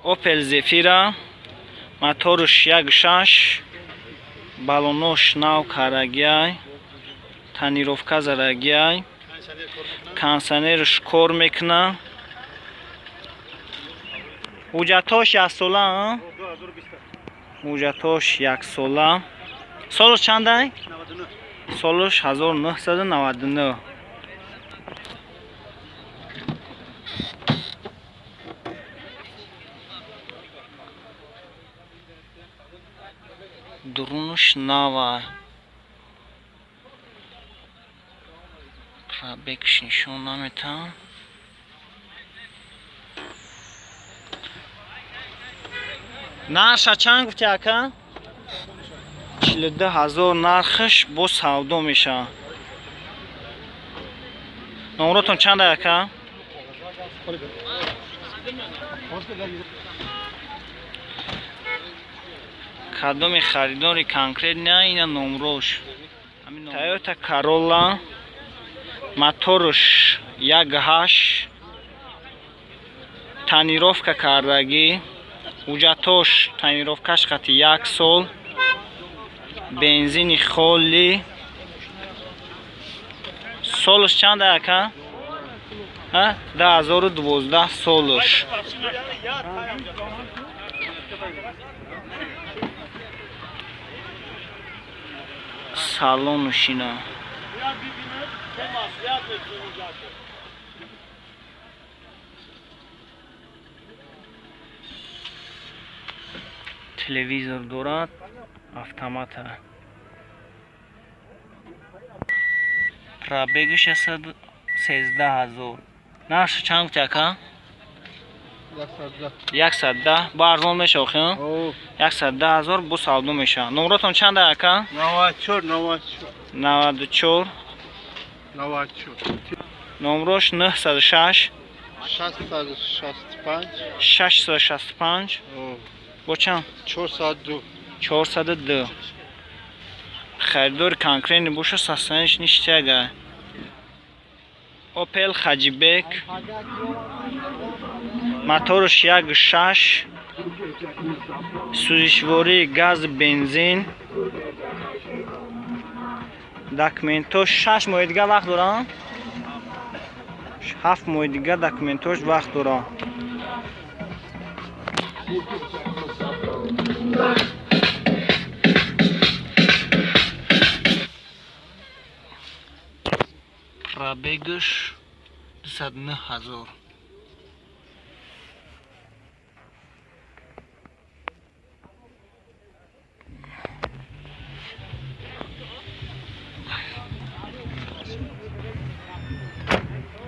Opel Zafira, моторш 1.6, балонош нав карагиай, тонировка зарагиай, кондиционерш кор мекуна. Ҳуҷҷатош яксола, ҳуҷҷатош яксола. Солаш чандай? Солаш 1999. Дурунаш нава. Пробегш нишон наметавон. Нарша чанд гуфти ака? 42 000 нархш бо савдо мешавад. Номротон чанд ака? Кадоми харидори конкретно ина номрош. Toyota Corolla, моторш 1.8, тонировка кардагӣ, ҳуҷҷатош тонировкаш қати як сол, бензини холӣ. Солаш чанд ака? 2012 солаш. Салонушина. Телевизор дорад, автомата. Пробегиш 113 000. Нархш чанд гуфти ака? 110. Бо арзон меша охи? 110 000 бо савдо меша. Номротон чанд ака? 94 94. 94. 94. Номрош 906. 665. 665. Бо чанд? 402. 402. Харидори конкретный боша, состояниш ништяга. Opel Hatchback, моторш 1.6, сӯзишвории газ бензин, документош 6 моҳи дига вақт дорам, 7 моҳи дига документош вақт дорам. Пробегаш 209 000.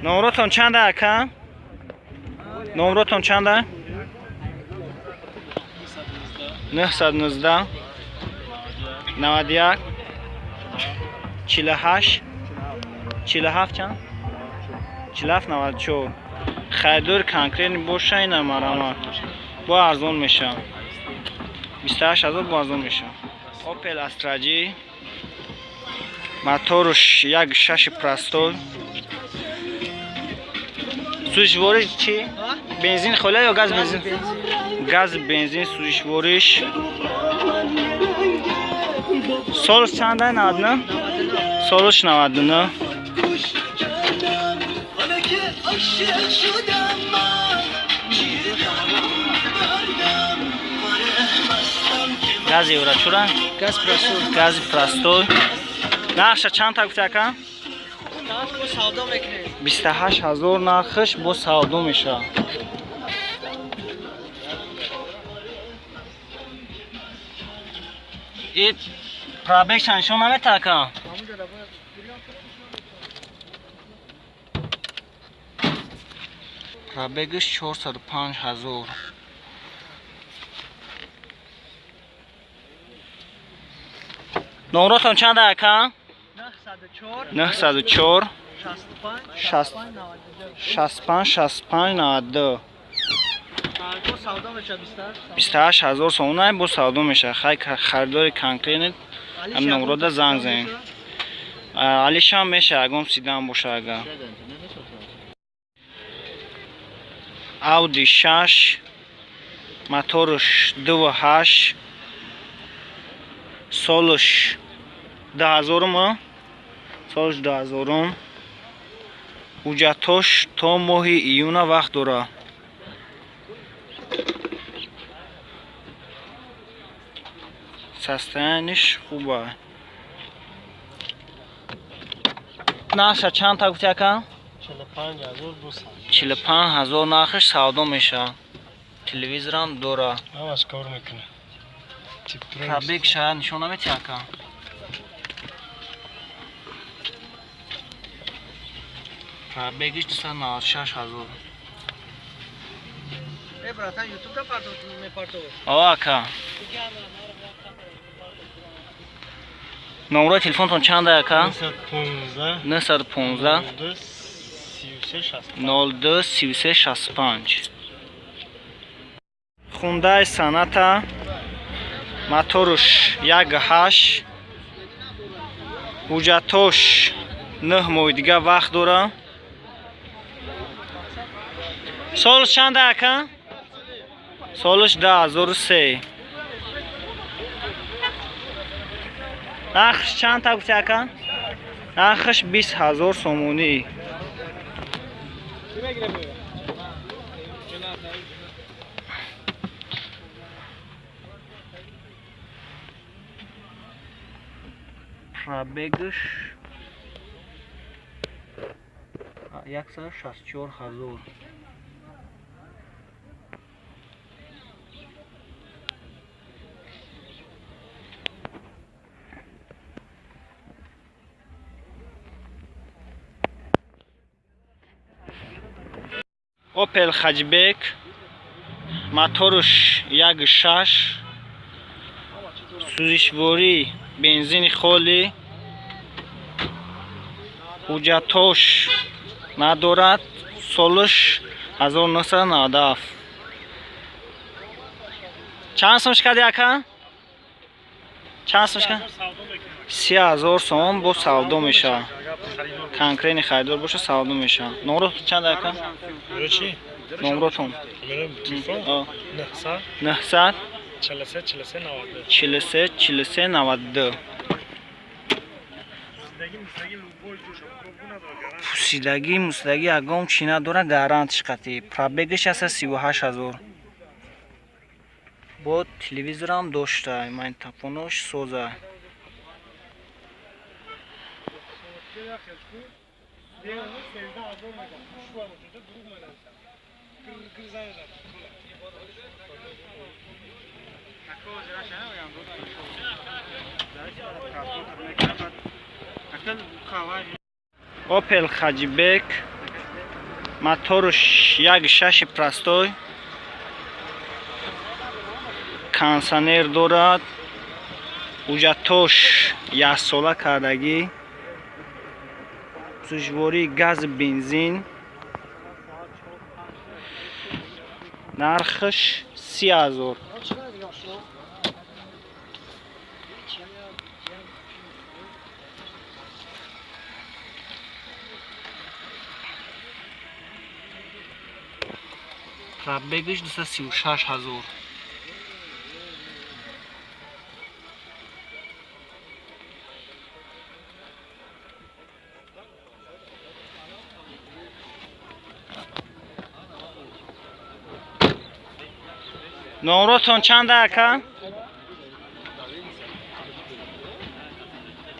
Номротон чанда ака? Номротон чанда? 919 91 48 47 чанд? 47 94. Харидори конкретный боша, ина марама. Бо арзон меша. 28 000 бо арзон меша. Opel Astra J, моторш 1.6 простой. Сӯзишвориш чӣ? Бензин холя ё газ бензин? Газ бензин сӯзишвориш. Солаш чанда? 99? Солаш 99. عاشق شدم من بردم مستم که Гази евро чура? Газ простой. Гази простой. Нархша чанд та гуфти ака? Савдо мекунем. 28 000 нархш бо савдо мешавад. И пробегша нишон намета ака? Пробегаш 405 000. Номротон чанда ака? 904. 904. 65. 65 65 92. Бо савдо меша 28. 28 000 сомона бо савдо мешавад. Хай, харидори конкретный ҳам номрода занг занед. Алишам меша, ягон сидан боша ага. Audi 6. Моторш 2.8, солш 2000, солш 2000. Ҳуҷҷатош то моҳи июна вақт дорад. Состояниш хуба. Нархша чанд та гуфти ака? 45200. 45000 нархш савдо мешавад. Телевизорам дора. Ҳамаш кор мекунад. Пробег шояд нишон наметиҳад ака. Пробегиш 296000. Э, братан, YouTube да мепартов. О, ака. Номерои телефонтон чанда ака? 915 915 02 02 33 65. Хундай Саната, моторш 1.8, ҳуҷҷатош 9 моҳи дига вақт дора. Солш чанда ака? Солш 2003. Нархш чанд та гуфти ака? Нархш 20000 сомонӣ. Пробегш 164000. Opel Hatchback, моторш 1.6, сӯзишворӣ бензини холӣ, ҳуҷҷатош надорад, солш 1997. Чанд сом шикади ака? Чанд сом шикад? 30000 сом бо савдо мешавад. Конкретни харидор боша савдо мешавад. Номротон чанд ака? Номротон? 900 43 43 92. 43 43 92. Пусидагӣ мусидагӣ ягон чӣ надора, гарантиш қатъӣ. Пробегаш аста 38000. Бо телевизорам дошта, магнитофонош соза. Opel Hatchback, моторш 1.6 простой, кондиционер дорад, ҳуҷҷатош яксола кардагӣ, сӯзишвории газ бензин, нархш 30000. Пробегаш 236000. Номротон чанда ака?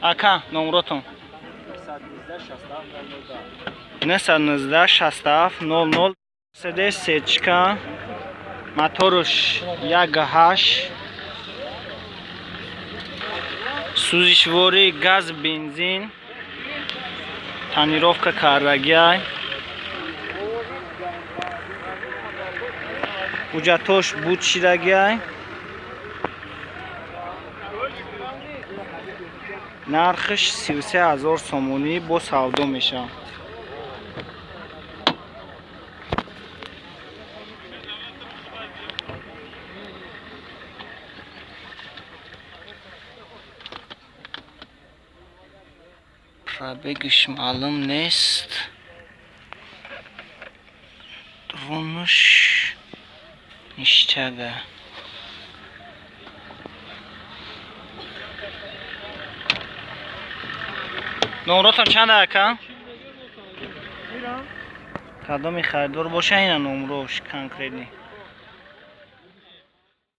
Ака, номротон 919 67 00. Mercedes сечка, моторш 1.8, сӯзишвории газ бензин, тонировка кардагиай, ҳуҷҷатош буд шидагиай, нархш 33000 сомонӣ бо савдо мешавад. Пробегаш маълум нест. Рунаш Ништяга. Номротам чанд ака? Кадоми харидор боша, ина номрош конкретни.